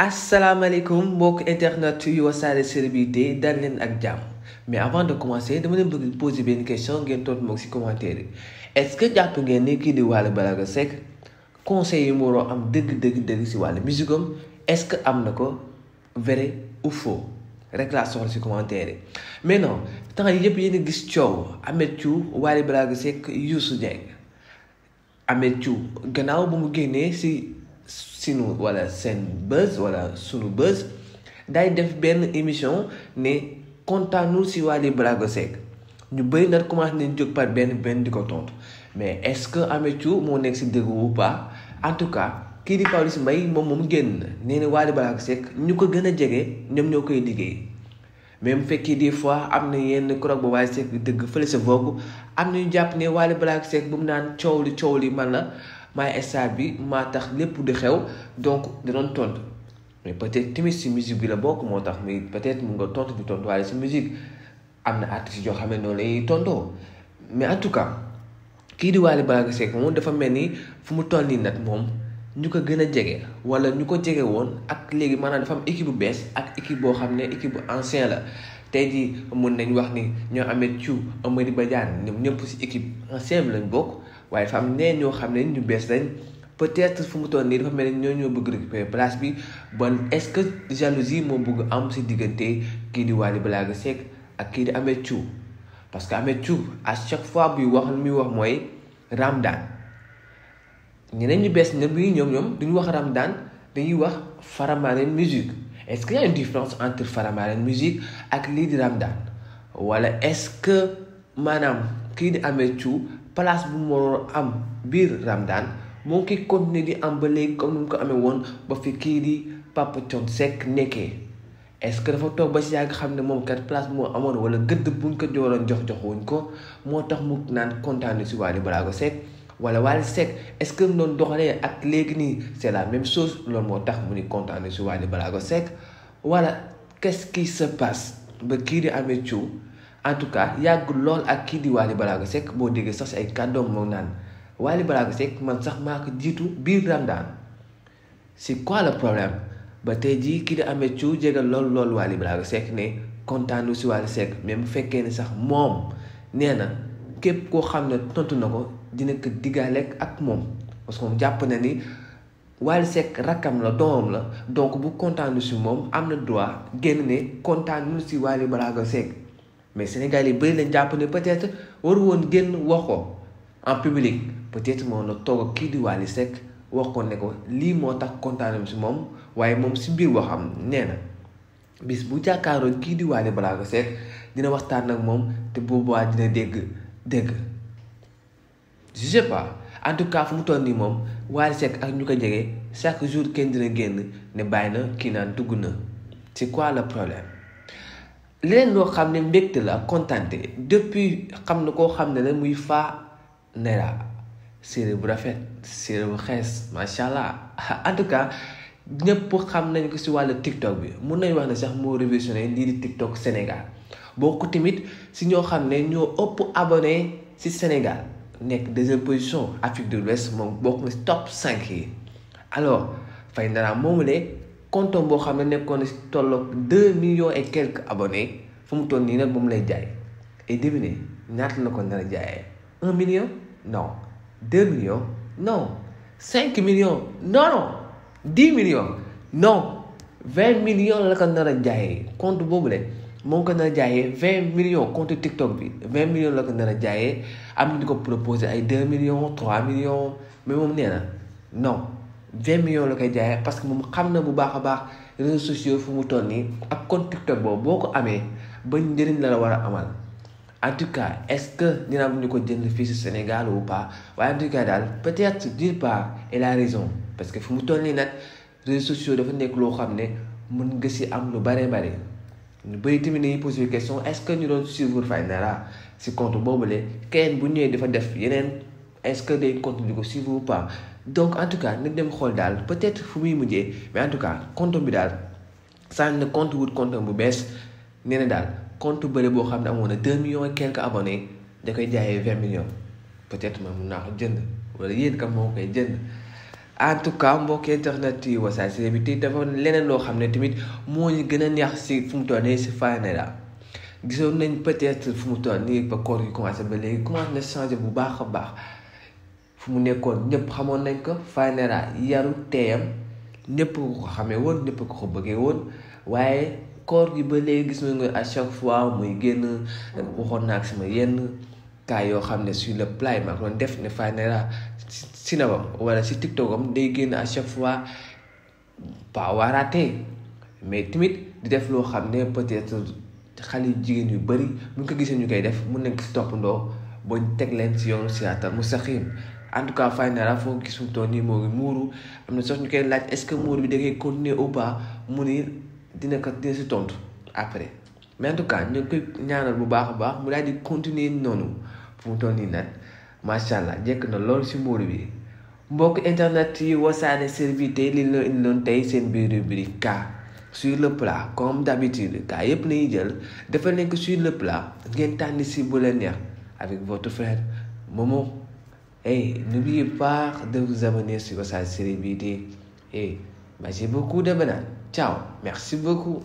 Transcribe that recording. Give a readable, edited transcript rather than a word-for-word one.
asalaamaaleykum mbokk internet yu Wassare Célébrité dal leen ak jàmm mais avant de commencer dama leen bëgg poser benn question ngeen tontu moom ci commentaire yi est-ce que jàpp ngeen ni kii di Wally Ballago Seck conseil yi mu war a am dëgg ci wàllu musique am est-ce que am na ko vrai ou faux rek laa soxla ci commentaire yi mais non temps yëpp yéen a gis coow Ameth Thiou Wally Ballago Seck Youssou Dieng Ameth Thiou gannaaw bu mu génnee ci sunu wala seen buzz wala sunu buzz day def benn émission ne kontaanul ci Wally Ballago Seck ñu bëri nag commencé nañ jóg par benn di ko tontu mais est-ce que Ameth Thiou moo nekk ci dëgg ou pas en tout cas kii di Pawlish Mbaye moom génn nee na Wally Ballago Seck ñu ko gën a jege ñoom ñoo koy liggéey même fekkee des fois am na yenn krog ba Wally Seck dëgg fële sa Vogue am na ñu jàpp ne Wally Ballago Seck bu mu naan coow li man la maay star bi maa tax lépp di xew donc da doon tontu mais peut-être tamit ci musique bi la bokk moo tax mais peut-être mun nga tontu di tontu waaye ci musique am na artistes yoo xam ne noonu lay tontoo mais en tout cas kii di Wally Ballago Seck moom dafa mel ni fu mu toll nii nag moom ñu ko gën a jege wala ñu ko jege woon ak léegi maanaam dafa am équipe bu bees ak équipe boo xam ne équipe bu ancien la tey jii mun nañ wax ni ñoo Ameth Thiou Amady Badiane ñoom ñëpp ci équipe ancien bi lañ bokk. waaye dafa am nee ñoo xam ne ñu bees lañ peut-être fu mu toll nii dafa mel ni ñoo bëgg récupérer place bi bon est-ce que jalousie moo bëgg am ci diggante kii di Wally Ballago Seck ak kii di Ameth Thiou parce que Ameth Thiou à chaque fois buy wax li muy wax mooy Ramadan ñeneen ñu bees ñëpp yi ñoom duñu wax Ramadan dañuy wax Faramareen musique est-ce qu'il y a une différence entre Faramareen musique ak lii di Ramadan wala est-ce que maanaam kii di Ameth Thiou place bu mu waroon am biir Ramadan moo ngi continuer di am ba léegi comme ni mu ko amee woon ba fi kii di Papa Thione Seck nekkee est-ce que dafa toog ba si yàgg xam ne moom kat place bu moo amoon wala gëdd buñ ko joxoon jox wuñ ko moo tax mu naan kontaan si Wally Ballago Seck wala Wally Seck est-ce que mu doon doxalee ak léegi nii c'est la même chose loolu moo tax mu ni kontaan si Wally Ballago Seck wala qu'est-ce qui se passe ba kii di Ameth Thiou en tout cas yàggul lool ak kii di Wally Ballago Seck boo déggee sax si ay kàddoom moom naan Wally Ballago Seck man sax maa ko jiitu biir Ramadan c'est quoi le problème ba tey jii kii di Ameth Thiou jégal lool Wally Ballago Seck ne kontaanu si Wally Seck mais bu fekkee ne sax moom nee na képp koo xam ne tontu na ko dina ko diggaaleeg ak moom parce que moom jàpp na ni Wally Seck rakkam la doomam la donc bu kontaanu si moom am na droit génn ne kontaanu si Wally Ballago Seck mais Sénégal yi bëri lañ jàpp ne peut-être waru woon génn wax ko en public peut-être moo na toog ak kii di Wally Seck wax ko ne ko lii moo tax kontaanam si moom waaye moom si biir waxam nee na bis bu jàkkaaroon kii di Wally Ballago Seck dina waxtaan ak moom te boobaa dina dégg je sais pas en tout cas fu mu toll nii moom Wally Seck ak ñu ko jege chaque jour kenn dina génn ne bàyyi na kii naan dugg na c'est quoi le problème. leneen loo xam ne mbégte la kontante depuis xam na koo xam ne la muy Fa Nera séeréer bu rafet séeréer bu xees macha allah en tout cas ñëpp xam nañ ko si wàllu TikTok bi mun nañ wax ne sax moo révolutionné lii di TikTok Sénégal bokk tamit si ñoo xam ne ñoo ëpp abonné si Sénégal nekk deuxième position Afrique de l'Ouest moom bokk na si top 5 yi alors Fa Nera moomu ne compte boo xam ne nekkoon na si tolloog 2 millions et quelques abonnés fu mu toll nii nag moom lay jaay et devinez ñaata la ko nar a jaayee 1 million non 2 millions non 5 millions non 10 millions non 20 millions la ko nar a jaayee compte boobu le moo ngi ko nar a jaayee 20 millions compte TikTok bi 20 millions la ko nar a jaayee am ñu ko proposé ay 2 millions 3 millions mais moom nee na non 20 millions la koy jaayee parce que moom xam na bu baax a baax réseaux sociaux fu mu toll nii ak compte TikTok boobu boo ko amee ba njëriñ la war a amal en tout cas est-ce que dina am ñu ko jënd fii si Sénégal ou pas waaye en tout cas daal peut-être d'une part elle a raison parce que fu mu toll nii nag réseaux sociaux dafa nekk loo xam ne mën nga si am lu bare ñu bëri tamit nañuy poser question est-ce que ñu doon suivre Fa Nera si compte boobule kenn bu ñëwee dafa def yeneen est-ce que day continuer ko suivre ou pas donc en tout cas nañ dem xool daal peut-être fu muy mujjee mais en tout cas compte bi daal sànni na compte wut compte bu bees nee na daal compte bële boo xam ne amoon na 2 millions et quelques abonnés da koy jaayee 20 millions peut-être man mun naa ko jënd wala yéen kam moo koy jënd en tout cas mbokk internet yi Wassare Célébrité dafa leneen loo xam ne tamit moo ñu gën a neex si fu mu toll nii si Faynera gisoon nañ peut-être fu mu toll nii ba koor gi commencé ba léegi commencé na changé bu baax a baax fu mu nekkoon ñëpp xamoon nañ ko Faynera yaru teeyam ñëpp ko xamee woon ñëpp ko bëggee woon waaye koor gi ba léegi gis nañ nga à chaque fois muy génn waxoon naa ak sama yenn cas yoo xam ne sur le plat ma ko doon def ne Faynera si nabam wala si tiktokam day génn à chaque fois pas waaraatee mais tamit di def loo xam ne peut-être xale jigéen yu bëri bu ñu ko gisee ñu koy def mun nañ ko si toppandoo ba ñu teg leen si yoonu siraatal mustaqiim en tout cas Faynera foo gis fu mu toll nii moo ngi muuru am na sax ñu koy laaj est-ce que muuru bi da ngay continuer ou pas mu ni dina si tontu après mais en tout cas ñu ngi koy ñaanal bu baax a baax mu daal di continuer noonu fu mu toll nii nag macha allah jekk na loolu si muuru bi mbokk internet yi Wassare Célébrité li la indiloon tey seen biir rubrique cas sur le plat comme d'habitude cas yëpp nañu jël defal nañ ko sur le plat ngeen tànn si bu leen neex avec votre frère Momo. Et n'oubliez pas de vous abonner sur Wassare Célébrité et mangez beaucoup de bananes. Ciao, merci beaucoup.